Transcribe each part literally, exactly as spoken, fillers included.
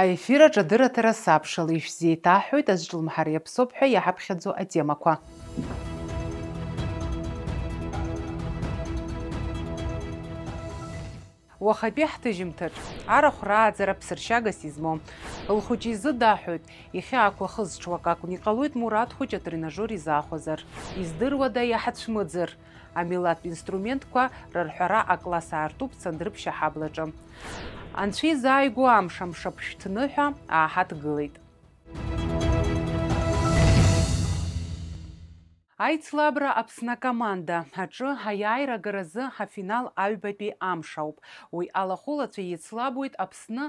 Аефир аҿы адырраҭара сабшала ишәзеиҭаҳҳәоит азҿлымҳара иаԥсоуп ҳәа иаҳаԥхьаӡо атемақәа. Уахатәи ҳҭыжьымҭаҿ арахә рааӡара ԥсыршьагас измоу лхәыҷы изы даҳәоит. Ихьаақәа хызҽуак акәны иҟалоит Мураҭ хәыҷ атренажер изаахәазар. Издыруада иаҳацәмыӡыр? Амилаҭтә инструментқәа рырҳәара акласс аартуп Цандрыԥшь аҳаблаҿы. Анцәа изааигәоу амш амшаԥшьҭныҳәа ааҳадгылеит. Аицлабра Аԥсны акоманда аҿы аиааира агаразы афинал аҩбатәи амш ауп. Уи алахәылацәа еицлабуеит Аԥсны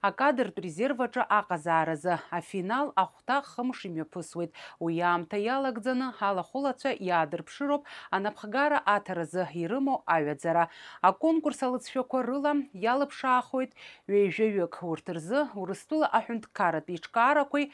акадртә резерв аҿы аҟазааразы. Афинал ахәҭа хымш имҩаԥысуеит. Уи аамҭа иалагӡаны алахәылацәа иаадырԥшыроуп анапхгара аҭаразы ирымоу аҩаӡара. Аконкурс алыҵшәақәа рыла иалыԥшаахоит ҩажәаҩык. Урҭ рзы Урыстәыла аҳәынҭқарратә еиҿкаарақәеи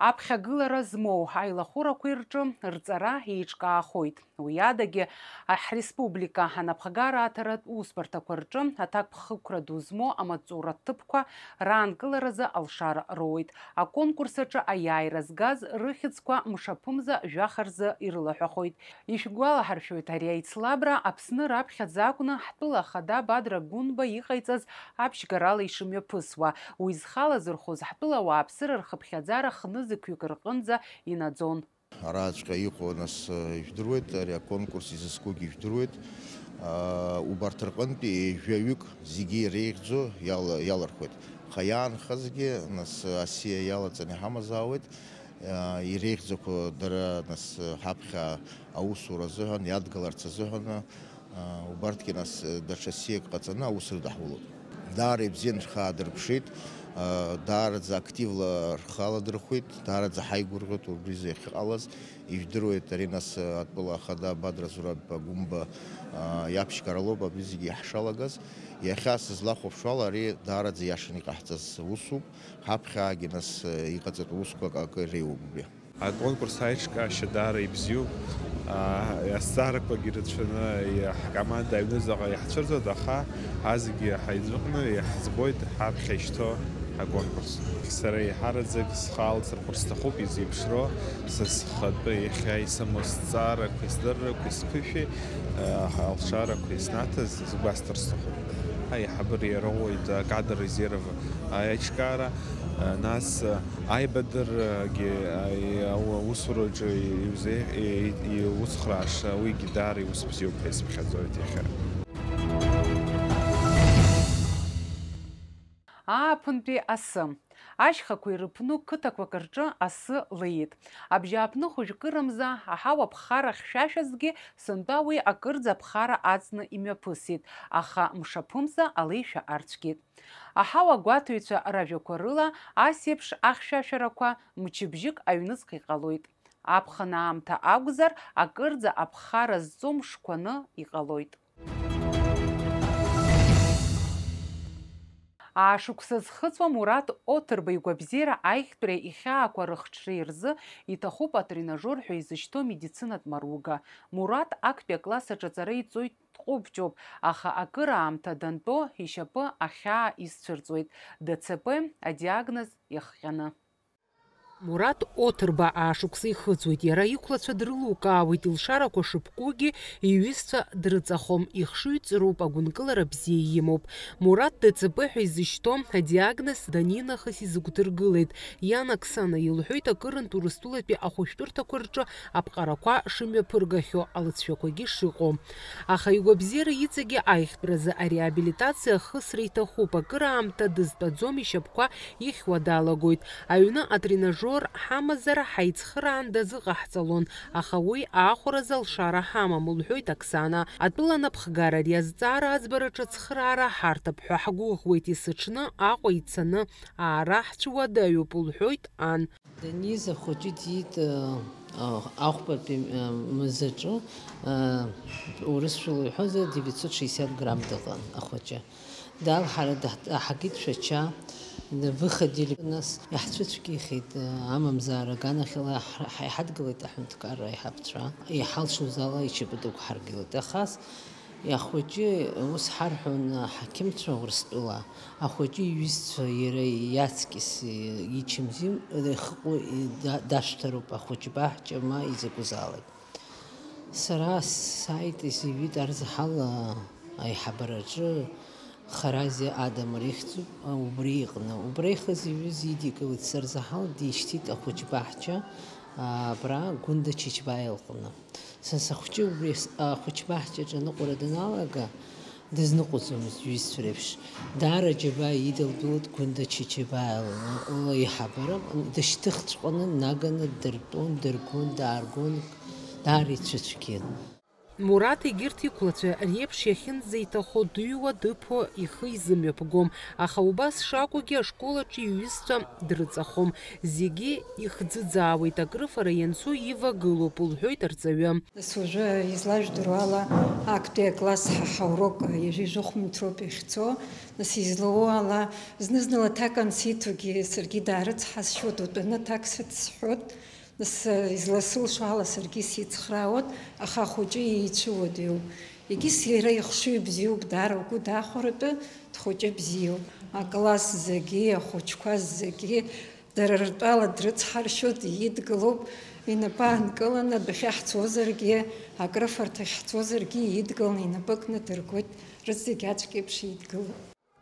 аԥхьагылара змоу аилахәырақәеи рҿы рҵара еиҿкаахоит. Уи адагьы, ҳреспублика анапхгара аҭаратә усбарҭақәа рҿы аҭакԥхықәра ду змоу амаҵура ҭыԥқәа раанкыларазы алшара роуеит. Аконкурс аҿы аиааира згаз рыхьӡқәа мшаԥымза жәаха рзы ирылаҳәахоит. Ишәгәалаҳаршәоит, ари аицлабра Аԥсны раԥхьаӡа акәны ҳтәыла ахада Бадра Гәынба иҟаиҵаз аԥшьгарала ишымҩаԥысуа. Уи зхалазырхәыз ҳтәыла ауааԥсыра рхыԥхьаӡара хнызқьҩык рҟынӡа инаӡон. Араҵәҟьа иҟоу, нас, ижәдыруеит, ари аконкурс изызкугьы ижәдыруеит. Убарҭ рҟынтәи ҩажәаҩык зегьы иреиӷьӡоу иала-, иалырхуеит. Аха иаанхазгьы, нас, асиа иалаҵаны иҳамазаауеит. Иреиӷьӡақәоу дара, нас, ҳаԥхьа аусура азыҳәан, иадгыларц азыҳәан, убарҭгьы, нас, даҽа сиак ҟаҵаны аус рыдаҳулоит. Даара ибзиан шәхаадырԥшит, даараӡа активла рхы аладырхәит, даараӡа ҳаигәырӷьоит убри зегь ахьыҟалаз. Ижәдыруеит, ари, нас, атәыла ахада Бадра Зураб Гәымба иаԥшьгаралоуп абри зегьы иаҳшалагаз. Иахьа сызлахәаԥшуала, ари даараӡа иашаны иҟаҳҵаз усуп. Ҳаԥхьаагьы, нас, иҟаҵатәу усқәак акы иреиуоуп убри. Аконкурс аиҿкаашьа даара ибзиоуп. Азҵаарақәагьы рацәаны ҳкоманда аҩныҵаҟа иаҳцәырҵуеит, аха ҳазегьы ҳаиҵыхны иаҳӡбоит ҳаԥхьа ишьҭоу аконкурс. Сара еиҳараӡак схы алҵырхәыр сҭахуп изеиԥшроу, са схатәы иахьа исымоу сҵаарақәеи сдыррақәеи сԥышәеи, алшарақәеи снаҭаз сгәасҭар сҭахуп. Аиҳабыра иароуеит акадр резерв аиҿкаара, нас аибадыррагьы, аи-, аусураҿы иузеи-, и-, иуцхрааша, уигьы даара иус бзиоуп ҳәа исыԥхьаӡоит иахьа. Ааԥынтәи асы. Ашьхақәа ирыԥну қыҭақәак рҿы асы леит. Абжьааԥны хәыжәкырамза аҳауа ԥхара хьшәашәазҭгьы, сынтәа уи акырӡа аԥхара аҵны имҩаԥысит, аха мшаԥымза алеишәа арцәгьеит. Аҳауагәаҭаҩцәа ражәақәа рыла, ас еиԥш ахьшәашәарақәа мчыбжьык аҩныҵҟа иҟалоит. Аԥхын аамҭа акәзар, акырӡа аԥхара зҵо мшқәаны иҟалоит. Аашықәса зхыҵуа Мураҭ Оҭырба игәабзиара аиӷьтәреи ихьаақәа рыхҽреи рзы иҭахуп атренажер ҳәа изышьҭоу медицинатә маруга. Мураҭ актәи акласс аҿы аҵара иҵоит, дҟәыбҷоуп, аха акыраамҭа дантәо ишьапы ахьаа изцәырҵуеит, Д Ц П адиагноз иахҟьаны. Мураҭ Оҭырба аашықәса ихыҵуеит, иара иқәлацәа дрылукаауеит, илшарақәа шыԥкугьы иҩызцәа дрыҵахом, ихшыҩ ҵыроуп, агәынкылара бзиа имоуп. Мураҭ Д Ц П ҳәа изышьҭоу адиагноз данинахыс изыгәдыргылеит. Иан Оксана илҳәоит акырынтә Урыстәылатәи ахәышәтәырҭақәа рҿы аԥҟарақәа шымҩаԥыргахьоу, алыҵшәақәагьы шыҟоу. Аха игәабзиара иҵегьы аиӷьтәразы ареабилитациа ахысра иҭахуп, акыраамҭа дызтәаӡом, ишьапқәа ихьуа далагоит. Аҩны атренажер ҳамазар, ҳаицхыраан дазыҟаҳҵалон, аха уи аахәаразы алшара ҳамам, лҳәоит Оксана. Атәыла анапхгара ари азҵаара аӡбараҿы ацхыраара ҳарҭап ҳәа ҳгәыӷуеит, есыҽны Аҟәа ицаны аара ҳцәуадаҩуп, лҳәоит ан. Даниз ахәыҷы диит, э, э, ахәбатәи, э, мзаҿы, э, урысшәала иҳәозар, девятьсот шестьдесят грамм дыҟан ахәыҷы. Далҳара даҳ-, даҳагеит Шәача, выходили, нас иаҳцәыцәгьахеит, э, амамзаара аганахьала ҳра-, ҳаиҳадгылеит аҳәынҭқарра аиҳабацәа. Иҳалшоз ала ишьапы дықәҳаргылеит. Ахас Ахәыҷы, ус ҳарҳәон аҳақьымцәа Урыстәыла, ахәыҷы иҩызцәа иара иаҵкьыс ичымзи, ихы-, да-, дашәҭароуп ахәыҷбаҳча ма изакәызаалак. Сара сааит, изҩит Арзаҳал аиҳабараҿы, Харази Адамыр ихьӡуп, убри иҟны. Убра ихы зҩыз идикылеит Сарзаҳал, дишьҭит ахәыҷбаҳча, абра Гәында Чачбаиа лҟны. Са сахәҷы убри ахәыҷбаҳчаҿы аныҟәара даналага, дызныҟәаӡомызт иҩызцәа реиԥш. Даара аџьабаа идылдәылт Гәында Чачабаиа лҟны, леиҳабара, дышьҭыхҵәҟьаны днаганы дыртәон, дыргон, дааргон, даара ицәыцәгьан. Мураҭ егьырҭ иқәлацәа реиԥш иахьынӡеиҭахо дыҩуа, дыԥо ихы изымҩаԥгом, аха убас шакәугьы ашкол аҿы иҩызцәа дрыҵахом. Зегьы ихӡыӡаауеит, акрыфара ианцо ивагылоуп, лҳәоит арҵаҩы. Нас уажәы излажәдыруа ала, актәи акласс ҳа ҳаурок ҩажәи жәохә минуҭ роуп иахьцо. Нас излоуо ала, зны-зынла аҭак ансиҭогьы саргьы даарыцҳасшьоит, утәаны аҭак сыцсҳәоит. Нас, изласылшо ала саргьы сицхраауеит, аха ахәыҷы ицәыуадаҩуп. Егьыс иара ихшыҩ бзиоуп, даара лгәы дахәаратәы дхәыҷы бзиоуп. Акласс зегьы, ахәыҷқәа зегьы, дара ртәала дрыцҳаршьоит, идгылоуп, инапы аанкыланы адәахьы ҳцозаргьы, акрыфарҭахь ҳцозаргьы идгыланы инапы кны дыргоит, рызегь аӡәк еиԥш идгылоуп.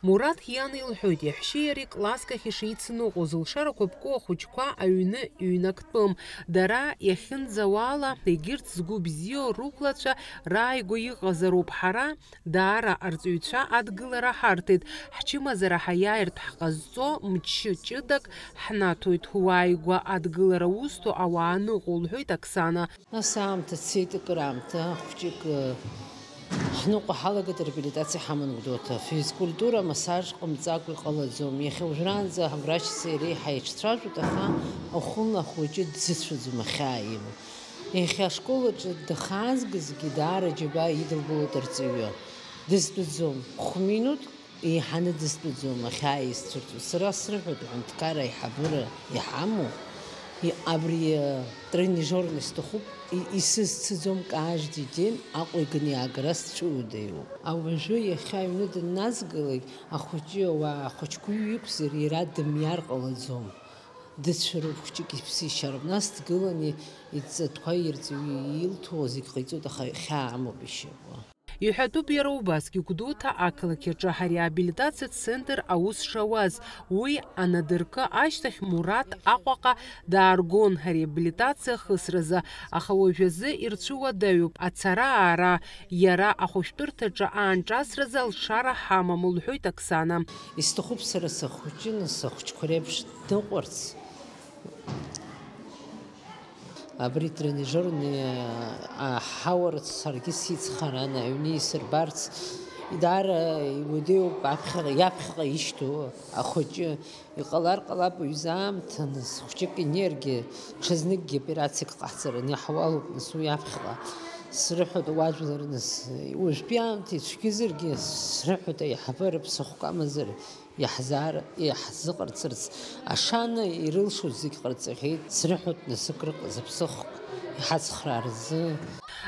Мураҭ иан илҳәоит, иаҳәшьеи иареи класск ахь ишицныҟәоз, лшарақәа ԥку ахәыҷқәа аҩны иҩнактәым. Дара иахьынӡауала, егьырҭ згәы бзиоу рықәлацәа рааигәа иҟазароуп. Ҳара даара арҵаҩцәа адгылара ҳарҭеит. Ҳчымазара ҳаиааиртә ҳҟазҵо мчы ҷыдак ҳнаҭоит. Уааигәа адгылара узҭо ауаа ныҟәо, лҳәоит Оксана. Нас аамҭа цеит, акыраамҭа хәҷык, э, ҳныҟәа ҳалагеит, реабилитациа ҳаман Гәдоуҭа. Физкультура, массаж ҟамҵакәа иҟалаӡом. Иахьа уажәраанӡа ҳврачцәеи иареи ҳаицәажәоит, аха ахәылнахә уаҵәы дзыцәаӡом, ахьаа имоу. Иахьа ашкол аҿы дахаазгазгьы даара џьабаа идылбалоит арҵаҩы. Дызтәаӡом. Хә-минуҭ еиҳаны дызтәаӡом, ахьаа исцәырҵуеит. Сара срыҳәоит, аҳәынҭқарра аиҳабыра иҳамоу, и-, абри, э, тренажерный сҭахуп, и-, исызцаӡом каждый день Аҟәа иганы иаагара сцәыуадаҩуп. Ауаҩы иахьа аҩны дынназгалак, ахәыҷы, ауаа, ахәыҷқәа иҩы иқәзар, иара дымиар ҟалаӡом. Дыцәароуп, хәҷык иԥсишьароуп. Нас дгыланы иҵатәқәа ирҵаҩы илҭо зегь ҟаиҵоит, аха хьаа амоуп ишьапы. Иҳәатәуп иара убасгьы Гәдоуҭа ақалақь аҿы ҳареабилитациатә центр аус шауаз. Уи анадыркы ашьҭахь Мураҭ Аҟәаҟа дааргон ҳареабилитациа ахысразы, аха уажәазы ирцәыуадаҩуп ацара-аара. Иара ахәышәтәырҭаҿы аанҿасразы алшара ҳамам, лҳәоит Оксана. Исҭахуп сара сахәыҷы, нас ахәыҷқәа реиԥш дныҟәарц. Абри тренажерный, а, аҳауа рыц саргьы сицхран, аҩны исырбарц, даара иуадаҩуп аԥхьаҟа, иаԥхьаҟа ишьҭоу ахәыҷы. Иҟалар ҟалап уаҩызаамҭа, нас, хәҷык инеиргьы, ҽазныкгьы операциак ҟаҳҵараны иаҳуалуп, нас, уи аԥхьаҟа. Срыҳәоит, уажәлар, нас, уажәтәи аамҭа ицәгьазаргьы, срыҳәоит, аиҳабыра ԥсыхәк амазар, иаҳзаар-, иаҳзыҟарҵарц ашана ирылшоз зегь ҟарҵахьеит, срыҳәоит, насыԥ рыҟаз аԥсыхәк иҳацхраа рзы.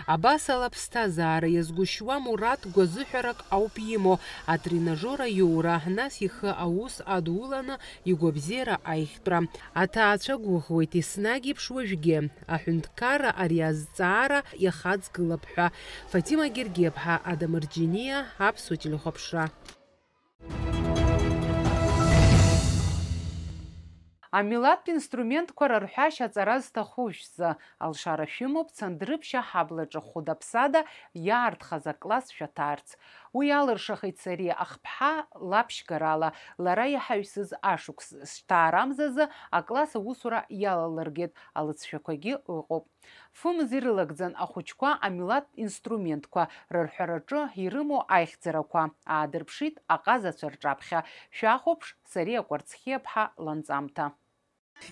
Абасала аԥсҭазаара иазгәышьуа Мураҭ гәазыҳәарак ауп имоу, атренажер аиура, нас ихы аус адуланы игәабзиара аиӷьтәра. Аҭаацәа гәыӷуеит, еснагь еиԥш уажәгьы аҳәынҭқарра ари азҵаара иахаҵгылап ҳәа. Фатима Гергиаԥҳа, Адамыр Џьениа, Аԥсуа телехәаԥшра. Амилаҭтә инструментқәа рырҳәашьа аҵара зҭаху шәзы, алшара шәымоуп Цандрыԥшьа ҳаблаҿы хәыда-ԥсада иаартхаз акласс шәаҭаарц. Уи алыршахеит Сариа Ахԥҳа лаԥшьгарала, лара иаҳаҩсыз ашықәс зҭаарамзазы акласс аусура иалалыргеит, алыҵшәақәагьы ыҟоуп. Фымз ирылагӡан ахәыҷқәа амилаҭтә инструментқәа рырҳәараҿы ирымоу аихьӡарақәа аадырԥшит аҟазацәа рҿаԥхьа. Шәахәаԥш, Сариа Кәарцхиаԥҳа ланҵамҭа.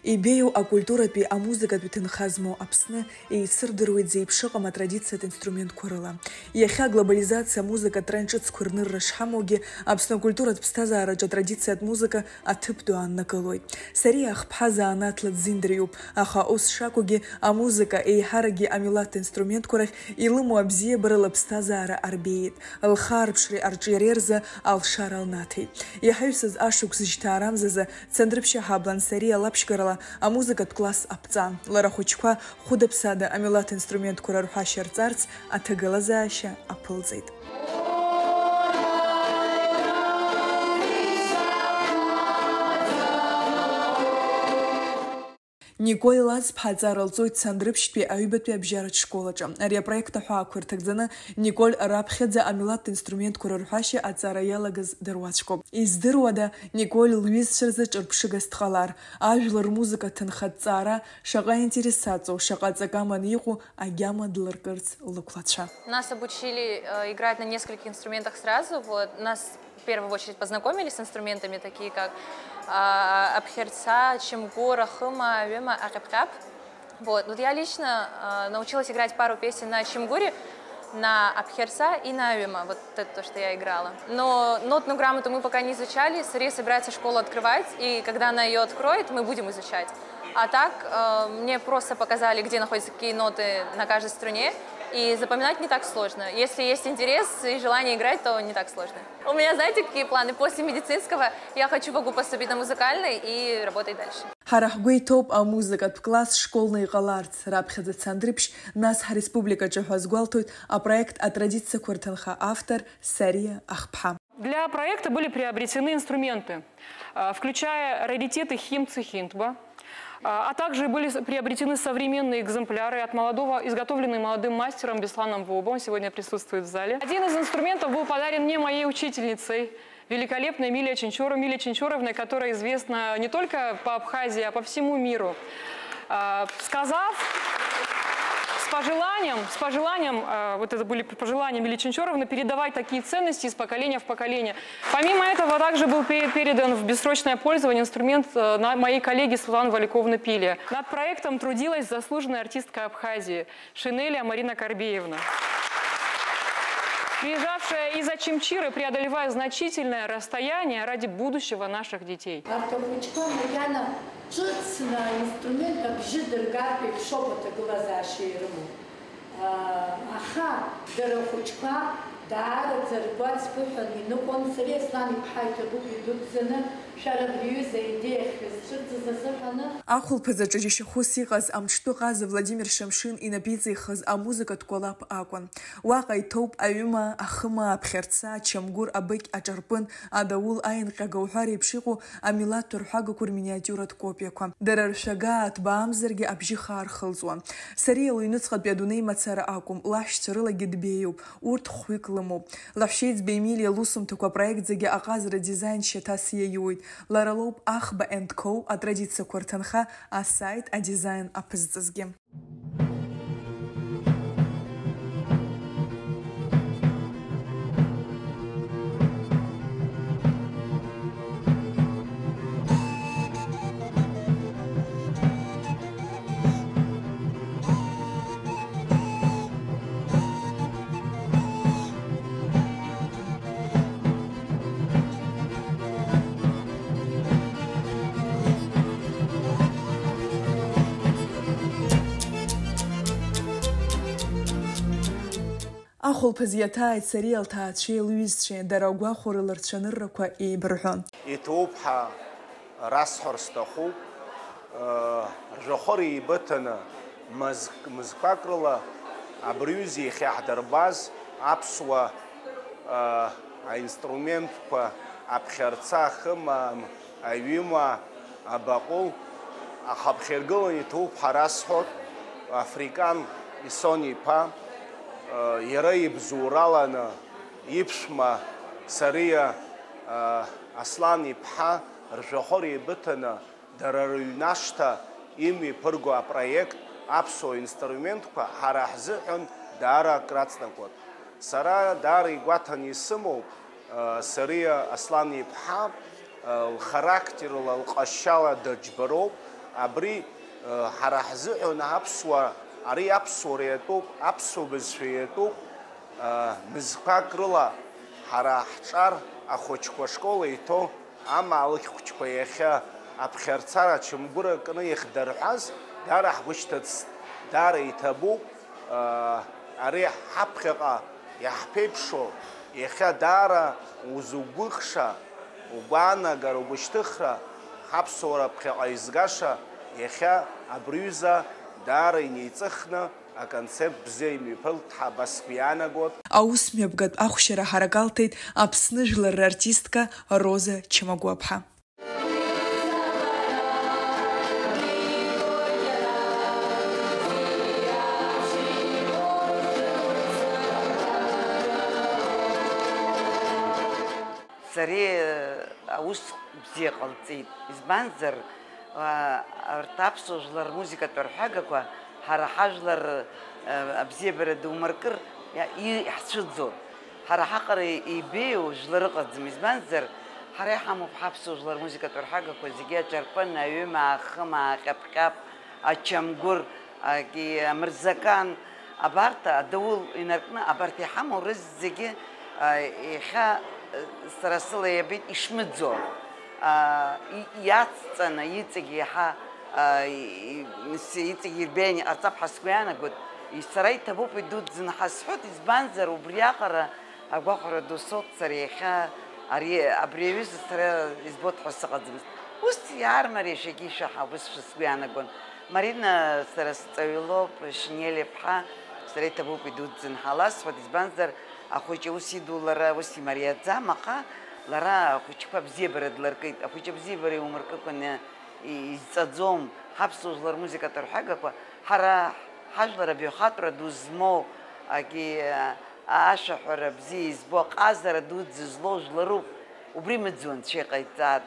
Ибеиоу акультуратәи, амузыкатәи ҭынха змоу Аԥсны еицырдыруеит зеиԥшыҟам атрадициатә инструментқәа рыла. Иахьа аглобализациа амузыкатә трен ҿыцқәа рнырра шҳамоугьы, Аԥсны акультуратә ԥсҭазаараҿы атрадициатә музыка аҭыԥ ду ааннакылоит. Сариа Ахԥҳа заанаҭла дзиндриуп, аха ус шакәугьы, амузыка еиҳаракгьы амилаҭ инструментқәа рахь илымоу абзиабара лыԥсҭазаара арбеиеит, лхы аарԥшреи арҿиареи рзы алшара лнаҭеит. Иҳаҩсыз ашықәс жьҭаарамзазы Цандрыԥшь аҳаблан Сариа лаԥшьгарала амузыкатә класс аԥҵан. Лара ахәыҷқәа хәыда-ԥсада амилаҭ инструментқәа рырҳәашьа рҵарц аҭагылазаашьа аԥылҵеит. Николь Лазԥҳа аҵара лҵоит Цандрыԥшьтәи аҩбатәи абжьаратә школ аҿы. Ари апроект аҳәаақәа ирҭагӡаны Николь раԥхьаӡа амилаҭтә инструментқәа рырҳәашьа аҵара иалагаз дыруаӡәкуп. Издыруада, Николь лҩызцәа рзы ҿырԥшыгас дҟалар, ажәлар рмузыка ҭынха дҵаара шаҟа интересаҵоу, шаҟа ҵакы аманы иҟоу агьама длыркырц лықәлацәа. Нас обучили, э, играть на нескольких инструментах сразу. Вот. Нас в первую очередь познакомили с инструментами, такие как, а, абхьарца, чамгәыр, ахыма, аҩыма, аҟьаԥ-ҟьаԥ. Вот. Вот я лично, а, научилась играть пару песен на чамгуре, на абхьарца и на аҩыма. Вот это то, что я играла. Но нотную грамоту мы пока не изучали. Сария собирается школу открывать, и когда она её откроет, мы будем изучать. А так, э, мне просто показали, где находятся какие ноты на каждой струне, и запоминать не так сложно. Если есть интерес и желание играть, то не так сложно. У меня, знаете, какие планы? После медицинского я хочу, могу поступить на музыкальный и работать дальше. Ҳара ҳгәы иҭоуп амузыкатә класс школны иҟаларц, раԥхьаӡа Цандрыԥшь, нас ҳареспубликаҿы ҳәа азгәалҭоит апроект атрадициақәа рҭынха автор Сариа Ахԥҳа. Для проекта были приобретены инструменты, а, включая раритеты химцы хинтба, а, а также были с-, приобретены современные экземпляры от молодого, изготовленные молодым мастером Бесланом Вобовым, сегодня присутствует в зале. Один из инструментов был подарен мне моей учительницей, великолепной Миле Чинчоров-, Миле Чинчоровной, которая известна не только по Абхазии, а по всему миру. А, сказав с пожеланием, с пожеланием, а, вот это были пожелания Мили Чинчоровны, передавать такие ценности из поколения в поколение. Помимо этого, также был пе-, передан в бессрочное пользование инструмент, э, на моей коллеги Светланы Валюковны Пиле. Над проектом трудилась заслуженная артистка Абхазии Шинеля Марина Карбеевна, приезжавшая из Очамчиры, преодолевая значительное расстояние ради будущего наших детей. Арҭ ахәыҷқәа макьана ҿыцны аинструмент абжьы дыргартә еиԥшоуп аҭагылазаашьа ирымоу. Аха дара ахәыҷқәа даараӡа ргәаҵԥыҳәан иныҟәон, Сариа Аслан-иԥҳа иҭабуп идуӡӡаны шәара абри аҩыза аидеиа ахьшәызцәырҵыз азыҳәаны. Ахәылԥазаҿы џьашьахәыс иҟаз амҿтәы ҟаза Владимир Шамшин инапы иҵихыз амузыкатә кәалаԥ акәын. Уаҟа иҭоуп аҩыма, ахыма, аԥхьарца, ачамгәыр, абыкь, аҿарпын, адаул, аинҟьага уҳәа реиԥш иҟоу амилаҭтә рҳәагақәа рминиатиуратә копиақәа. Дара ршәага ааҭбаамзаргьы абжьы хаа рхылҵуан. Сариа лыҩныҵҟатәи адунеи мацара акәым, лашьцәа рылагьы дбеиоуп, урҭ хәҩык лымоуп. Лаҳәшьеиҵбы Емилиа лусумҭақәа апроект зегьы аҟазара дизайн шьаҭас иаиуеит. Лара лоуп Аӷба енд Коу атрадициақәа рҭынха асаит адизайн аԥызҵазгьы. Ахәылԥаз иаҭааит Сариа лҭаацәеи лҩызцәеи, дара агәахәарыла рцәаныррақәа еибырҳәон. Иҭоуп ҳәа расҳәар сҭахуп, э, ржәахәыр еибыҭаны, мызк-, мызқәак рыла абри аҩыза иахьа ҳдырбаз аԥсуа, э, аинструментқәа, аԥхьарца, ахыма, аҩыма, абаҟәыл, ахаԥхьаргылан иҭоуп ҳәа расҳәоит, Африкан Исони-иԥа, э, иара ибзоураланы иԥшәма Сариа, э, Аслан-иԥҳа ржәахәыр еибыҭаны, дара рыҩнашҭа имҩаԥырго апроект аԥсуа инструментқәа ҳара ҳзыҳәан даара акраҵнакуан. Сара даара игәаҭаны исымоуп, э, Сариа Аслан-иԥҳа, э, лхарактерла, лҟазшьала даџьбароуп, Абри, ы, ҳара ҳзыҳәан аԥсуа, ари аԥсуара иатәуп, аԥсуа бызшәа иатәуп, ы, мызқәак рыла ҳара ҳҿар ахәыҷқәа ашкол иҭоу амаалықь хәыҷқәа иахьа аԥхьарцара ачамгәыр акны иахьдырҳәаз даара ҳгәышьҭыцт, даара иҭабуп, ы, ари ҳаԥхьаҟа иаҳԥеиԥшу, иахьа даара узугәыхша, угәаанагара, угәышьҭыхра, ҳаԥсуара ԥхьаҟа изгаша, иахьа абри ҩыза даара инеиҵыхны аконцерт бзиа имҩаԥылт ҳәа абас сгәы иаанагоит. Аусмҩаԥгатә ахәшьара ҳарак алҭеит Аԥсны жәлар рартистка Роза Чамагәаԥҳа. Сареи, э, аус бзиа ҟалҵеит. Избанзар, а, арҭ аԥсуа жәлар рмузыкатә арҳәагақәа ҳара ҳажәлар, э, абзиабара думыркыр, иа-, и-, иаҳцәыӡуан. Ҳара ҳаҟара еибеиоу жәлар ыҟаӡам, избанзар, ҳара иҳамоуп ҳаԥсуа жәлар рмузыкатә арҳәагақәа зегьы аҿарпын, аҩымаа, ахымаа, аҟьаԥ-ҟьаԥ, ачамгәыр, аки-, амырзакан, абарҭ адаул инаркны, абарҭ иҳамоу рызегьы, а, иахьа, а, сара сыла иабеит ишмыӡо, а, и-, иацҵаны иҵегь иаҳа, а, и-, и-, с-, иҵегь ирбеиан иҟарҵап ҳәа сгәы иаанагоит. И-, сара иҭабуп идуӡӡаны ҳәа сҳәоит, избанзар, убриаҟара агәахәара ду соуп сара иахьа ари, абри аҩыза сара избоит ҳәа сыҟаӡамызт. Ус иаармариашәагьы ишәаҳа, убыс шәа сгәы иаанагон. Марина сара сҵаҩы лоуп, Шинель иԥҳа, сара иҭабуп идуӡӡан ҳәа ласҳәоит, избанзар, ахәыҷы ус иду лара ус имариаӡам, аха лара ахәыҷқәа абзиабара длыркит. Ахәыҷы абзиабара иумыркыкәаны изҵаӡом. Ҳаԥсуа жәлар рмузыкатә арҳәагақәа, ҳара ҳажәлар абаҩхатәра ду змоу, аки-, ашәаҳәара бзиа избо, аҟазара дуӡӡа злоу жәларуп. Убри мыӡуа анцәа иҟаиҵааит.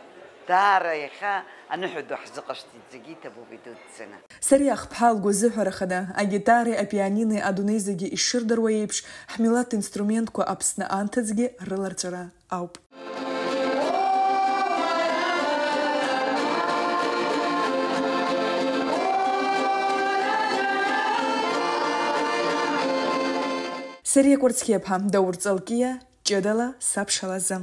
Даара иахьа аныҳәа ду ҳзыҟашәҵеит, зегьы иҭабуп идуӡӡаны. Сариа Ахԥҳа лгәазыҳәарахада, агитареи апианинеи адунеи зегьы ишырдыруа еиԥш, ҳмилаҭ инструментқәа Аԥсны анҭыҵгьы рыларҵәара ауп. Сариа Кәарцхиаԥҳа, Даур Ҵалкиа, ҷыдала сабшалазы.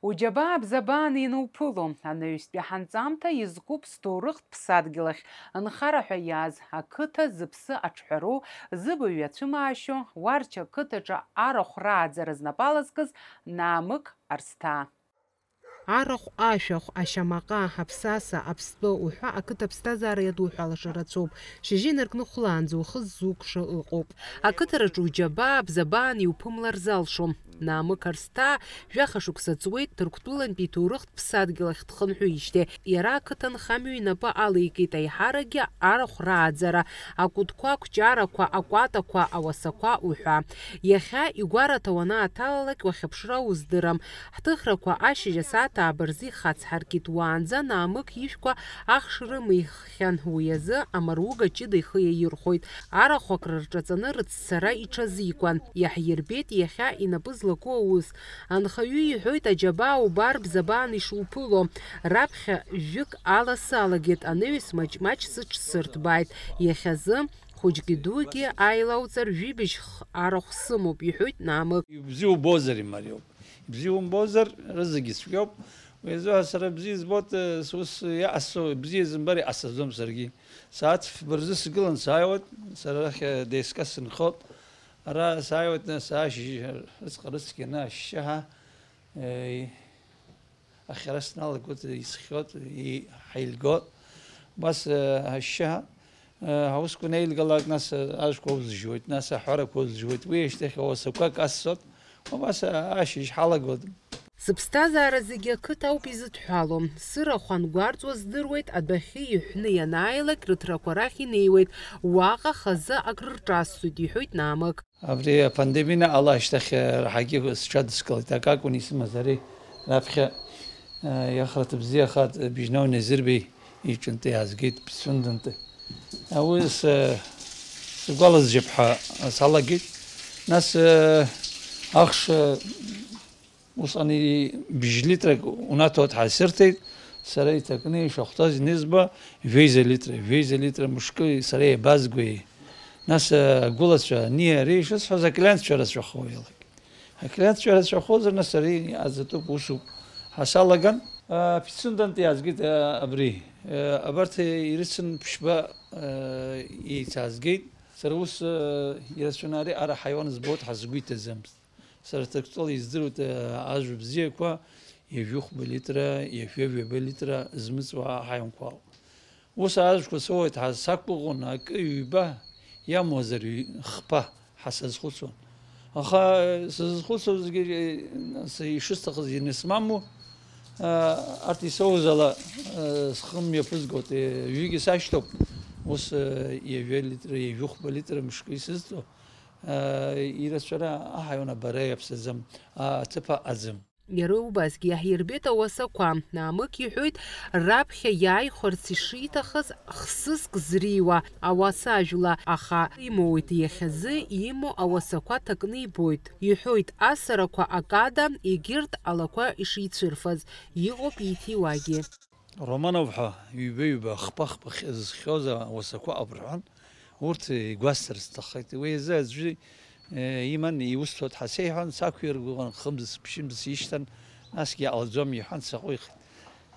Уџьабаа бзабаан инуԥыло, анаҩстәи ҳанҵамҭа изкуп сҭоурыхтә ԥсадгьыл ахь нхара ҳәа иааз ақыҭа зыԥсы аҿҳәароу, зыбаҩ иацәымаашьо, Уарча ақыҭаҿы арахә рааӡара знапы алазкыз Наамык Арсҭаа. Арахә, ашәахә, ашьамаҟа, аԥсаса, аԥстәы уҳәа ақыҭа аԥсҭазаара иадуҳәалаша рацәоуп. Шьыжьы инаркны хәлаанӡа ухы ззукша ыҟоуп. Ақыҭараҿы уџьабаа, бзабаан иуԥымлар залшом. Наамык Арсҭаа жәаха шықәса ҵуеит Ҭырқәтәылантәи иҭоурыхтә ԥсадгьыл ахь дхынҳәыижьҭеи. Иара ақыҭанхамҩа инапы алеикит аиҳаракгьы арахә рааӡара, акәытқәа, ақәҷарақәа, акәатақәа, ауасақәа уҳәа. Иахьа игәараҭа уанааҭалалак уахьыԥшра уздырам. Ҳҭыхрақәа ашьыжь асааҭ ааба рзы ихацҳаркит, уаанӡа Наамык ишәқәа ахш рымиххьан, уи азы амаруга ҷыда ихы иаирхәоит. Арахә акрырҿаҵаны рыцәцара иҽазикуан. Иаҳирбеит иахьа инапы злаку аус. Анхаҩы иҳәоит, аџьабаа убар бзабаан ишуԥыло. Раԥхьа жәык ала салагеит, анаҩс маҷ-маҷ сыҽсырҭбааит. Иахьазы хәыҷгьы дугьы ааилауҵар, жәибжьх арахә сымоуп, иҳәоит Наамык. Ибзиа убозар имариоуп. Ибзиа умбозар, рызегьы цәгьоуп. Уи азы ҳәа сара бзиа избоит, э, сус иаасо, бзиа зымбар иҟасҵаӡом саргьы. Сааҭ фба рзы сгылан сааиуеит, сара арахь, э, деиска сынхоит. Ара сааиуеит, нас ашьыжь рыцҟа рыцқьаны ашьшьыҳәа, э, ахьара сналагоит, исхиоит, и-, ҳаилгоит. Убас, э, ашьшьыҳәа, э, ҳаусқәа неилгалак, нас, э, ажәқәа узжьуеит, нас аҳәарақәа узжьуеит. Уи ашьҭахь ауасақәак ассоит, убас, э, ашьыжь ҳалагоит. Сыԥсҭазаара зегьы ақыҭа ауп изыдҳәало. Сырахә ангәарҵуа здыруеит, адәахьы иҳәны ианааилак, рыҭрақәа рахь инеиуеит, уаҟа хазы акрырҿасҵоит, иҳәоит Наамык. Абри апандемиа ала ашьҭахь, э, раҳагьы сҽадыскылеит. Акакәын исымаз ари раԥхьа, э, иахраҭ бзиахаат, Бжьнау Незырбеи иҿынтә иаазгеит Ԥсҳәындантәи. Уи с-, сгәалазжьап ҳәа салагеит. Нас, э, ахш, э, Усҟан и-, бжь литрак унаҭоит ҳәа сырҭеит, сара иҭакны ишахәҭаз инызба, жәеиза литра, жәеиза литра мышкы сара иабазгои? Нас, агәылацәа, ани, ари шысҳәоз, аклиентцәа рацәахо иалак. Аклиентцәа рацәахозар, нас ари аӡатәуп, усуп ҳәа салаган. А, Пицундантә иаазгеит, а, абри. А, абарҭ ирыцын ԥшьба, а, еицаазгеит. Сара ус, а, ирацәаны ари ара ҳаиуан збоит ҳәа сгәы иҭаӡамызт. Сара Ҭырқәтәыла издыруеит, э, ажәа бзиақәа, ҩажәихәба литра, ҩажәи ҩаба литра змыҵуа аҳаиуанқәа ауп. Ус ажәқәа соуеит ҳәа сақәгәыӷуан, акы ҩба иамуазар ҩ-, хԥа ҳәа сазхәыцуан. Аха, э, сазхәыцуазгьы, э, с-, ишысҭахыз ианысмаму, э, арҭ исоуз ала, э, схы мҩаԥызгоит, э, ҩыгьы сашьҭоуп, ус, э, ҩажәа литра, ҩажәихәба литра мышкы исызҭо. Ирацәара аҳаиуан абара иаԥсаӡам, аҭыԥ аҟаӡам. Иара убасгьы иаҳирбеит ауасақәа. Наамык иҳәоит, раԥхьа иааихәарц ишиҭахыз хсызк зриуа ауаса ажәла, аха имоуит иахьазы, имоу ауасақәа ҭакны ибоит. Иҳәоит, асарақәа акада егьырҭ алақәа ишицәырфаз, иҟоуп иҭиуагьы. Романов ҳәа ҩба-ҩба, хԥа-хԥа хьы-, зхьоз ауасақәа ыҟоуп рҳәан, урҭ игәасҭар сҭаххеит. Уи азы аӡәы, э, иман, иусҭоит ҳәа сеиҳәан, сақәиргәыӷын, хымз, ԥшьымз ишьҭан, насгьы иҟалаӡом иҳәан, саҟәихит.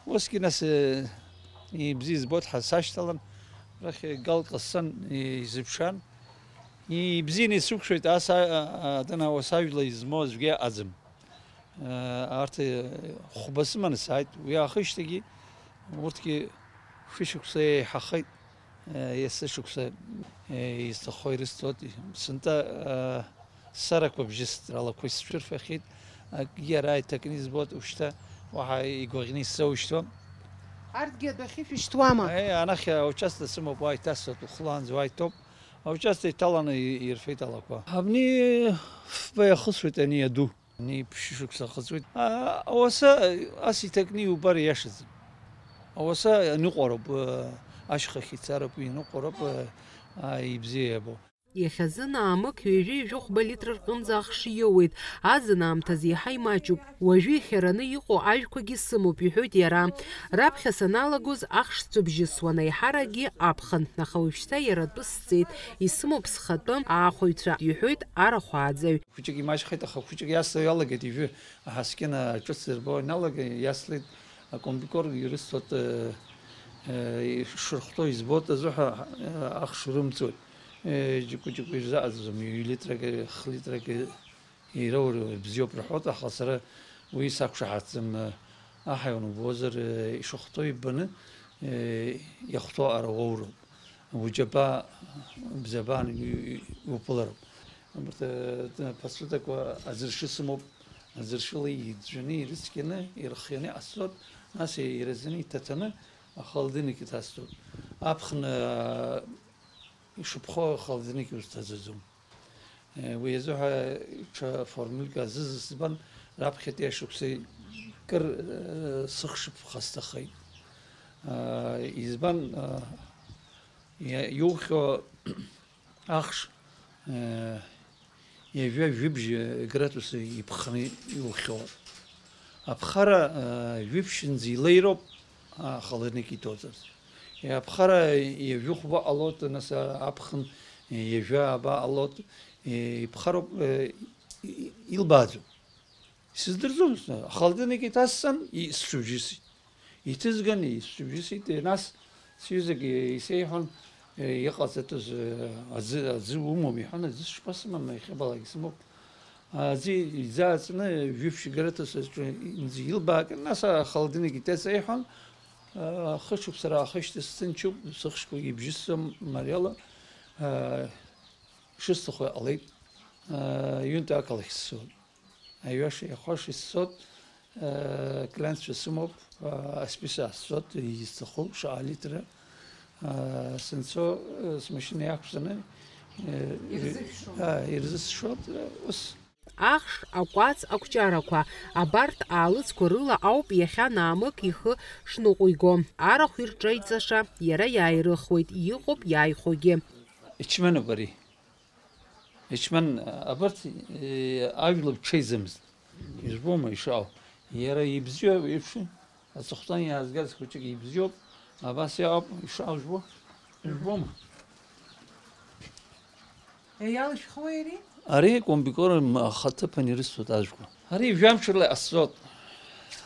Усгьы нас, э, ибзиа избоит ҳәа сашьҭалан, рахь гал ҟасҵан, изыԥшаан. Ибзианы исықәшәеит, ас а-, а-, адын ауасажәла измоу аӡәгьы ыҟаӡам. Арҭ, э, хәба сыманы сааит, уи аахижьҭеигьы урҭгьы шәышықәса еиҳахеит, э, есышықәса, э, изҭаххо ирысҭоит, сынтәа, э, сарақәа бжьысҭралақәа исцәырфахьеит, акгьы ара иҭакны избоит, ушьҭа уаҳа игәаӷьны исзоушьҭуам. Арҭгьы адәахьы шәышьҭуама? Э, анахь аучасток сымоуп, уа иҭасҵоит, ухлаанӡа уа иҭоуп. Аучасток иҭаланы и-, ирфеит алақәа. Абни фба иахысуеит ани аду. Ани ԥшьышықәса ахыҵуеит. А, ауаса ас иҭакны иубар иашаӡам. Ауаса аныҟәароуп, э, ашьхахь ицароуп, иныҟәароуп, э, а, ибзиа иабо. Иахьазы наамык ҩажәи жәохәба литр рҟынӡа ахш иоуеит. Азын аамҭазы иаҳа имаҷуп. Уажәы ихьараны иҟоу ажәқәагьы сымоуп, иҳәоит иара. Раԥхьа саналагоз ахш сцәыбжьысуан, аиҳаракгьы аԥхын, аха уажәшьҭа иара атәы сҵеит. Исымоуп схатәы аахәаҩцәа, иҳәоит арахә ааӡаҩ. Хәыҷык имаҷхеит, аха хәыҷык иасуа иалагеит, ижәы аҳаскьын аҿыц ирбо иналагеит, иаслеит, акомбикорд ирысҭоит, э, э, ишырхәҭоу избоит азыҳәа, э, ахш рымҵуеит. Э, џьыкәа-џьыкәа ирзаҟаҵаӡом, ҩ-литрак, х-литрак ироур бзиоуп рҳәоит, аха сара уи сақәшаҳаҭӡам, э, аҳаиуан убозар, э, ишыхәҭоу иббаны, э, иахәҭоу ара уоуроуп. Уџьабаа, бзабаан иу-, иу-, иуԥылароуп. Абарҭ, э, ԥацәыдақәа аӡыршы сымоуп, аӡыршыла иӡәӡәаны, ирыцқьаны, ирхианы иҟасҵоит, нас ираӡаны иҭаҭаны ахалдынықь иҭасҵоит. Аԥхын, э, ишыԥхо ахалдынықь узҭаӡаӡом. Э, уи азыҳәа ҽа формульк азызсбан, раԥхьатәи ашықәсеи кыр, э, сыхшыԥха сҭахеит. Э, избан, э, иа-, иухьо ахш, э, ҩажәа-жәибжь градус иԥхны иухьо. Аԥхара, э, жәиԥшьынӡа илеироуп, а, холодильник иҭоуҵарц. Э, аԥхара ҩажәи хәба ҟалоит, нас, а, аԥхын ҩажәи ааба ҟалоит, э, иԥхароуп, э, и-, и-, илбааӡом. Исыздырӡом, ахалдынагь иҭасҵан, и-, сҽыбжьысит. Иҭызган, исҽыбжьысит, нас сҩызагьы исеиҳәон, э, иҟаҵатәыз, э, аӡы, аӡы умоуп, иҳәон, аӡы шԥасымам, иахьабалак исымоуп. Аӡы иӡааҵны, жәиԥшь граҭас аҿы инӡа илбаак, нас ахалдынагь иҭеиҵеиҳәон, э, хышықәса раахышьҭ сҭынчуп, сыхшқәа ибжьысӡом мариала, э, шысҭаху иҟалеит, э, ҩынтә ақалақь сцоит. Аиаша иахәаша исцоит, э, клиентцәа сымоуп, э, асписок аасцоит, изҭаху шаҟа литра, э, сынцо, э, смашьына иақәҵаны, э, ирзышәшәо. А, ирзысшоит, э, ус. Ахш, акәац, ақәҷарақәа, абарҭ аалыҵқәа рыла ауп иахьа наамык ихы шныҟәиго, арахә ирҿеиҵаша иара иааирыхуеит, иҟоуп иааихәогьы. Ичмануп ари. Ичман, абарҭ, э, ажәлар ҽеиӡамызт. Избома ишаау? Иара ибзиоуп, ишәи? Аҵыхәтәан иаазгаз хәыҷык ибзиоуп, абас иаауп, ишаау жәбо? Ижәбома? Иалышәхуеи ари? Ари Комбикор м-, ахаҭыԥан ирысҭоит ажәқәа. Ари жәамшла иҟасҵоит.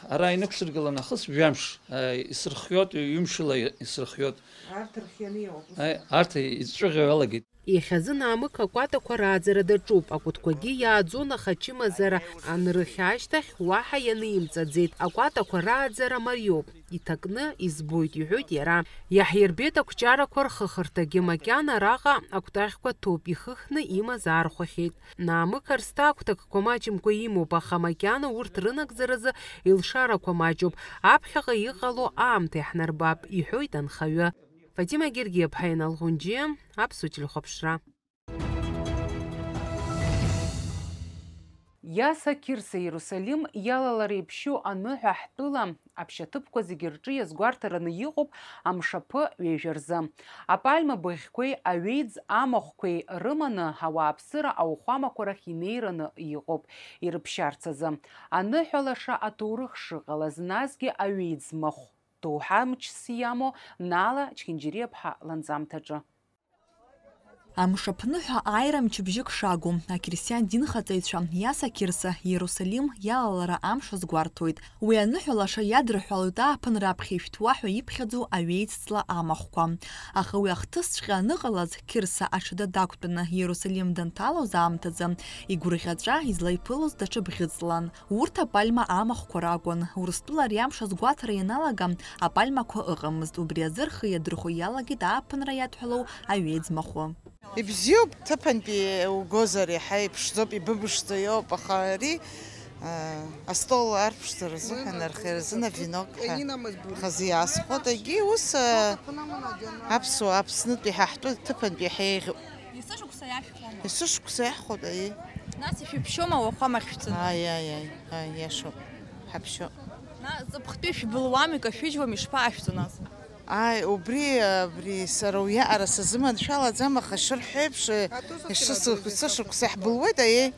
Ара инықәсыргылан нахыс жәамш, а, исырхиоит, ҩымшла исырхиоит. Арҭ рхианы иоуп. Аи, арҭ иҵәыӷьа иалагеит. Иахьазы Наамықь акәатақәа рааӡара даҿуп. Акәытқәагьы иааӡон, аха ачымазара анырхьа ашьҭахь уаҳа ианимҵаӡеит. Акәатақәа рааӡара мариоуп. Иҭакны избоит, иҳәоит иара. Иаҳирбеит ақәҷарақәа рхыхырҭагьы, макьана араҟа акәтаӷьқәа ҭоуп, ихыхны имаз аархәахьеит. Наамықь арсҭа агәҭакқәа маҷымкәа имоуп, аха макьана урҭ рынагӡаразы илшарақәа маҷуп. Аԥхьаҟа иҟало аамҭа иаҳнарбап, иҳәоит анхаҩы. Фатима Гергиаԥҳа, Инал Ӷәынџьиа, Аԥсуа телехәаԥшра. Иаса Қьырса Иерусалим иалалара иԥшьоу аныҳәа ҳтәыла аԥшьаҭыԥқәа зегьы рҿы иазгәарҭараны иҟоуп амшаԥы ҩажәа рзы. Апальма быӷьқәеи аҩеиӡ амахәқәеи рыманы ауааԥсыра ауахәамақәа рахь инеираны иҟоуп ирыԥшьарц азы. Аныҳәа лаша аҭоурых шыҟалаз, насгьы аҩеиӡ махә доуҳа мчс иамоу Нала Чхинџьириаԥҳа ланҵамҭаҿы. Амшаԥныҳәа ааира мчыбжьык шагу, ақьырсиан динхаҵаҩцәа Иаса Қьырса Иерусалим иалалара амш азгәарҭоит. Уи аныҳәа лаша иадырҳәалоит ааԥын раԥхьа ишәҭуа ҳәа иԥхьаӡоу аҩеиӡҵла амахәқәа. Аха уи ахҭысҵәҟьа аныҟалаз, Қьырса аҽада дақәтәаны Иерусалим данҭалоз аамҭазы, игәырӷьаҵәа излаиԥылоз даҽа бӷьыцлан. Урҭ апальма амахәқәа ракәын. Урыстәыла ари амш азгәаҭара ианалага, апальмақәа ыҟамызт. Убри азы рхы иадырхәо иалагеит ааԥынра иадҳәалоу аҩеиӡ махәы. Ибзиоуп, ҭыԥантәи угозар иаҳа иԥшӡоуп, ибыбышӡа иоуп, аха ари, а, астол арԥшӡара азыҳәан, архиара азын авенок ҳәа хазы иаасхәот, егьи ус, а, аԥсуа, Аԥснытәи ҳа ҳтәы ҭыԥантәи иаҳа еиӷьуп. Есышықәса иашәхуама? Есышықәса иаҳхәоит, аиеи. Нас ишәыԥшьома уахәамахь шәцаны? Аи, аи, аи, аи, иашоуп. Ҳаԥшьоуп. Нас ҵыԥхтәи шәбылуами, кашәыжьуами, ишԥаашәҵо нас? Ааи, убри, абри сара уиаҟара сазыманшәалаӡам, аха шырҳәо еиԥш, ишысу-, сышықәса иаҳбылуеит, аиеи.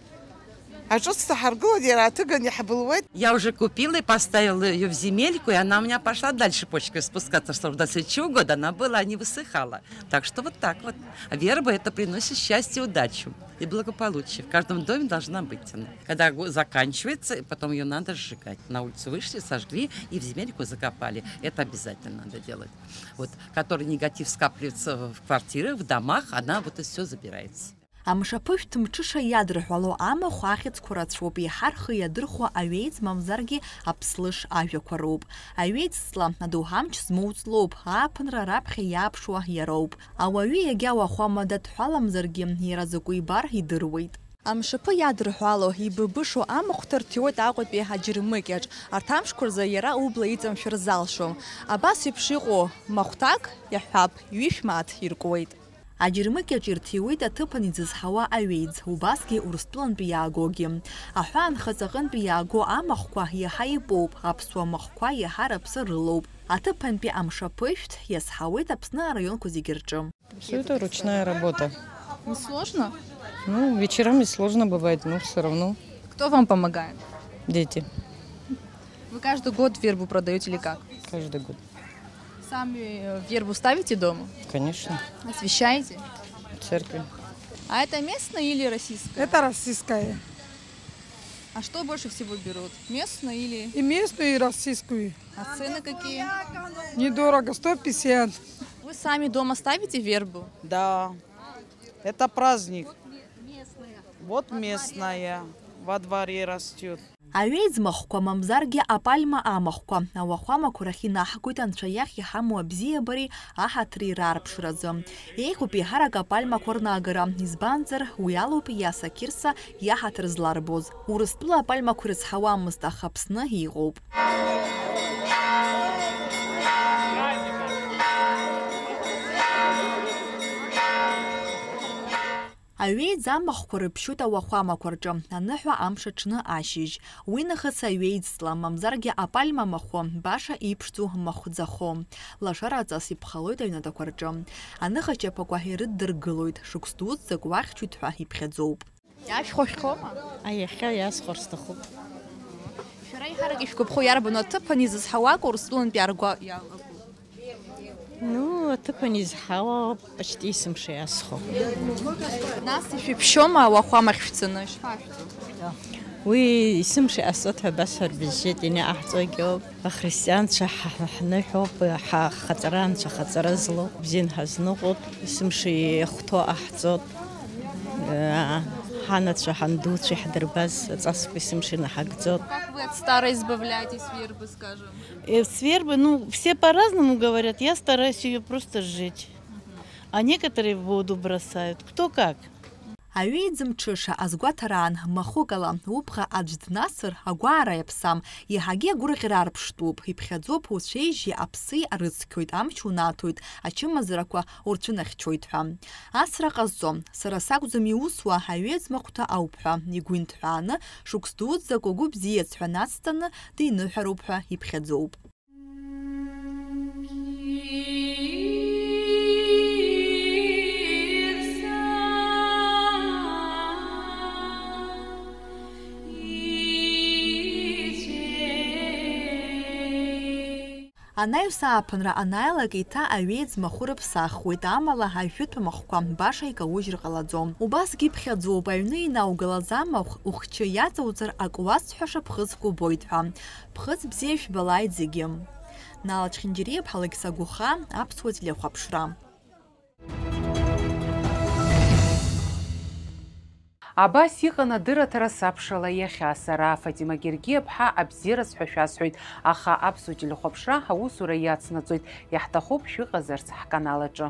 Аҿыц ҭаҳаргылоит, иара аҭыган иаҳбылуеит. Я уже купила и поставила её в земельку, и она у меня пошла дальше почки спускаться, что до следующего года она была, не высыхала. Так что вот так вот. Верба это приносит счастье и удачу, и благополучие. В каждом доме должна быть она. Когда го-, заканчивается, потом её надо сжигать. На улицу вышли, сожгли и в земельку закопали. Это обязательно надо делать. Вот, который негатив скапливается в квартирах, в домах, она вот и всё забирается. Амшаԥышәҭ мҽыша иадырҳәало амахә ахьӡқәа рацәоуп, иаҳа рхы иадырхәо аҩеиӡ мамзаргьы аԥслыш ажәақәа роуп. Аҩеиӡҵла адоуҳа амч змоу ҵлоуп, ааԥынра раԥхьа иааԥшуа иароуп. Ауаҩы иагьа уахәама дадҳәаламзаргьы, иара закәу ибар идыруеит. Амшаԥы иадырҳәало, ибыбышо амахә ҭарҭиуеит Аҟәатәи аџьармыкьаҿ. Арҭ амшқәа рзы иара убла иҵамшәар залшом. Абас еиԥш иҟоу махәҭак иаҳҳәап, ҩышә мааҭ иркуеит. Аџьармыкьаҿ ирҭиуеит аҭыԥан изызҳауа аҩеиӡ, убасгьы Урыстәылантәи иаагогьы. Аҳәаа нхаҵаҟынтәи иааго амахәқәа иаҳа ипоуп, аԥсуа махәқәа иаҳа рыԥсы рылоуп. Аҭыԥантәи амшаԥышәҭ иазҳауеит Аԥсны араионқәа зегьы рҿы. Всё это ручная работа. Не сложно? Ну, вечерами сложно бывает, но всё равно. Кто вам помогает? Дети. Вы каждый год вербу продаёте или как? Каждый год. Сами, э, вербу ставите дома? Конечно. Освящаете? В церкви. А это местная или российская? Это российская. А что больше всего берут? Местную или? И местную, и российскую. А цены какие? Недорого, сто пятьдесят. Вы сами дома ставите вербу? Да, это праздник. Вот местная, во дворе растёт. Аҩеиӡ махәқәа, мамзаргьы апальма амахәқәа, ауахәамақәа рахь инаҳгоит Анцәа иахь иҳамоу абзиабареи аҳаҭреи раарԥшразы. Еиӷьуп еиҳарак апальмақәа рнагара, избанзар, уи алоуп Иаса Қьырса иаҳаҭыр зларбоз. Урыстәыла апальмақәа ирызҳауамызт, аха Аԥсны иҟоуп. Аҩеиӡ амахәқәа рыԥшьоит ауахәамақәа рҿы, аныҳәа амш аҽны ашьыжь. Уи нахыс аҩеиӡҵла, мамзаргьы апальма махәы, баша иԥшӡоу махәӡахо. Лашараҵас иԥхалоит аҩнатәақәа рҿы. Аныха чаԥақәа ирыддыргылоит, шықәс дуӡӡак уахьчоит ҳәа иԥхьаӡоуп. Иашәхәахьхома? Аиахьа иасхәар сҭахуп. Аиҳарак ишәгәаԥхо иарбану аҭыԥан изызҳауа Урыстәылантәи аргәа иалаку? Ну, аҭыԥан изҳауа почти есымша иасхо. Нас ишәыԥшьома ауахәамахь шәцаны? Ишԥашәҵо? Уи есымша иҟасҵоит ҳәа абас ҳарбыжьжьеит, инаҟаҳҵогьы ауп. Ахристианцәа ҳа-, ҳныҳәоуп, ҳахаҵара анцәа ахаҵара злоу, бзианы ҳазныҟәоп, есымша ихәҭоу ҟаҳҵоит. Ҳанацәа, ҳандуцәа иаҳдырбаз аҵасқәа есымша инаҳагӡоит. Как вы от старой избавляетесь, вербы, скажем? Э, с вербы, ну, все по-разному говорят, я стараюсь её просто сжечь. А некоторые в воду бросают, кто как. Аҩы иӡымҽыша азгәаҭараан, махәык ала, убӷа аӡә днасыр, агәаара иаԥсам, еиҳагьы агәырӷьара арԥштәуп, иԥхьаӡоуп, уцәеижьи аԥси арыцқьоит, амч унаҭоит, ачымазарақәа урцәынахьчоит ҳәа. Асра ҟазҵом, сара сакәӡам иусуа, аҩы аӡмахәҭа ауп ҳәа, игәы инҭҳәааны, шықәс дуӡӡак угәы бзиац ҳәа нацҵаны, диныҳәароуп ҳәа иԥхьаӡоуп. Анаҩс ааԥынра анааилак, еиҭа аҩеиӡ махәы рыԥсахуеит, амала ажәытә махәқәа баша икаужьыр ҟалаӡом. Убасгьы иԥхьаӡоуп, аҩны инаугалаз амахә ухчы иаҵауҵар, акы уасҳәаша ԥхыӡк убоит ҳәа. Ԥхыӡ бзиа шәбалааит зегьы! Нала Чхинџьариаԥҳа, Алықьса Гәыха, Аԥсуа телехәаԥшра. Абас иҟан адырраҭара Сабшала иахьа. Сара, Фатима Гергиаԥҳа, абзиараз ҳәа шәасҳәоит, аха Аԥсуа телехәаԥшра аусура иацнаҵоит. Иаҳҭахуп шәыҟазарц ҳканал аҿы.